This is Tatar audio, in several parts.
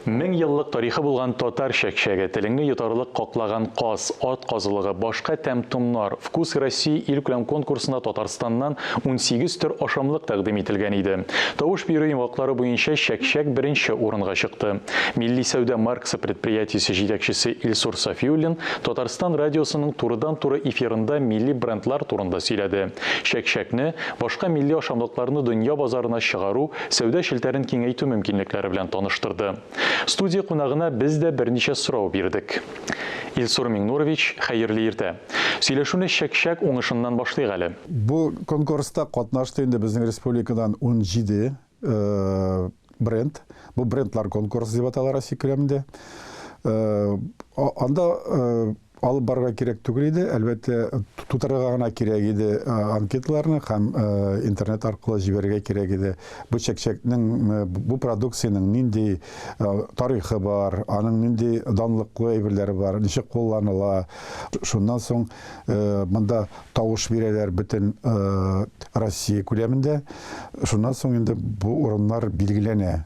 Мең еллык тарихы булган татар чәкчәге, телеңне йотарлык каклаган каз, ат казылыгы, башка тәм-томнар, Вкус России илкүләм конкурсында Татарстаннан 18 төр ашамлык тәкъдим ителгән иде. Тавыш бирү йомгаклары буенча чәкчәк беренче урынга чыкты. Милли сәүдә маркасы предприятиесе җитәкчесе Илсур Сафиуллин Татарстан радиосының турыдан-туры эфирында милли брендлар турында сөйләде. Чәкчәкне, башка милли ашамлыкларны дөнья базарына чыгару, сәүдә челтәрен киңәйтү мөмкинлекләре белән таныштырды. Студия кунагына без дә берничә сорау бирдек. Илсур Миңнурович, хәерле иртә. Сөйләшүне чәк-чәк уңышыннан башлыйк әле. Бу конкурста катнашты инде безнең республикадан 17 бренд. Бу брендлар конкурсы дип атала Россия күләмендә. Анда Алып барырга кирәк түгел иде, әлбәттә, тутырырга гына кирәк иде анкеталарны һәм интернет аркылы җибәрергә кирәк иде. Бу чәкчәкнең, бу продукциянең нинди тарихы бар, аның нинди данлыклы әйберләре бар, ничек кулланыла. Шуннан соң монда тавыш бирәләр бөтен Россия күләмендә. Шуннан соң инде бу урыннар билгеләнә.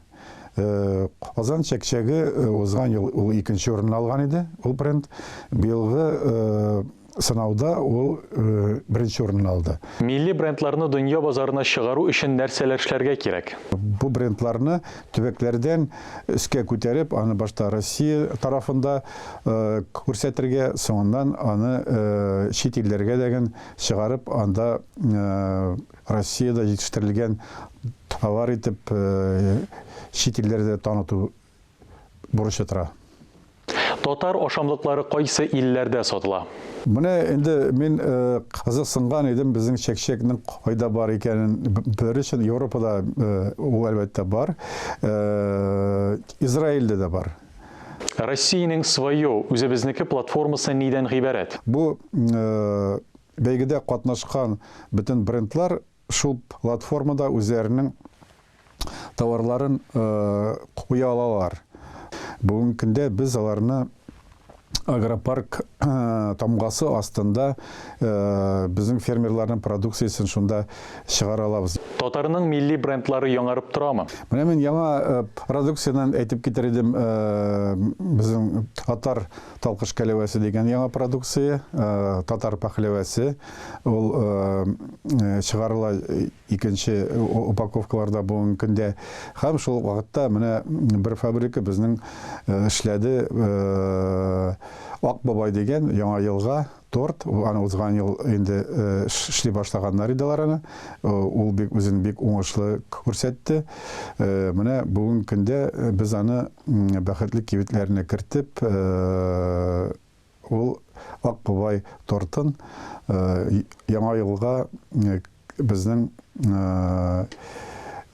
Э, Казан чәкчәге э, узган ел ул икенче урынны алган иде, ул бренд. Быелгы э, сынауда ул беренче урынны алды. Милли брендларны дөнья базарына чыгару өчен нәрсәләр эшләргә кирәк? Бу брендларны төбәкләрдән өскә күтәреп, аны башта Россия тарафында күрсәтергә, соңыннан аны чит илләргә дә чыгарып, анда Россиядә җитештерелгән товар итеп чит илләрдә таныту бурычы тора. Татар ашамлыклары кайсы илләрдә сатыла? Менә инде мин кызыксынган идем безнең чәкчәкнең кайда бар икәнен белер өчен. Европада ул, әлбәттә, бар. Израильдә дә бар. Россиянең Свое, үзебезнеке платформасы нидән гыйбарәт? Бу Бәйгедә катнашкан бөтен брендлар шул платформада үзләренең товарларын куя алалар. Бүгенге көндә без аларны агропарк тамгасы астында безнең фермерларның продукциясен шунда чыгара алабыз. Татарның милли брендлары яңарып торамы? Менә мин яңа продукциядән әйтеп китәр идем, безнең татар Талкыш кәләвәсе дигән яңа продукция, татар пәхләвәсе, ул чыгарыла икенче упаковкаларда бүгенге көндә. Һәм шул ук вакытта менә бер фабрика безнең эшләде Ак бабай дигән яңа елга торт, аны узган ел инде эшли башлаганнар иде алар аны. Ул бик үзен бик уңышлы күрсәтте. Менә бүгенге көндә без аны Бәхетле кибетләренә кертеп, ул Ак бабай тортын Яңа елга безнең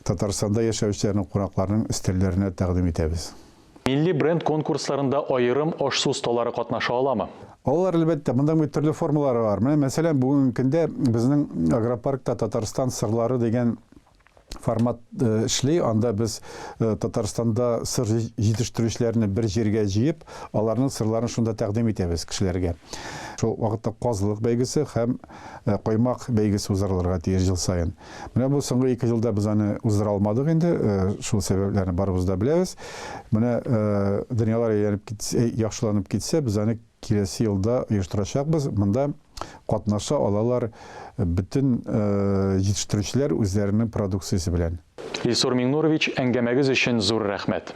Татарстанда яшәүчеләрнең, кунакларның өстәлләренә тәкъдим итәбез. Милли бренд конкурсларында аерым аш-су осталары катнаша аламы? Алалар, әлбәттә. Монда бит төрле формалары бар. Менә, мәсәлән, бүгенге көндә безнең агропаркта Татарстан сырлары дигән формат э, эшли. Анда без э, Татарстанда сыр җитештерүчеләрне бер җиргә җыеп, аларның сырларын шунда тәкъдим итәбез кешеләргә. Шул вакытта казылык бәйгесе һәм э, коймак бәйгесе уздырылырга тиеш ел саен. Менә бу соңгы 2 елда без аны уздыра алмадык инде, шул сәбәпләрне барыбыз да беләбез. Менә дөньялар әйләнеп китсә, яхшыланып китсә, без аны Киләсе елда оештырачакбыз. Монда катнаша алалар бөтен җитештерүчеләр үзләренең продукциясе белән. Илсур Миңнурович, әңгәмәгез өчен зур рәхмәт.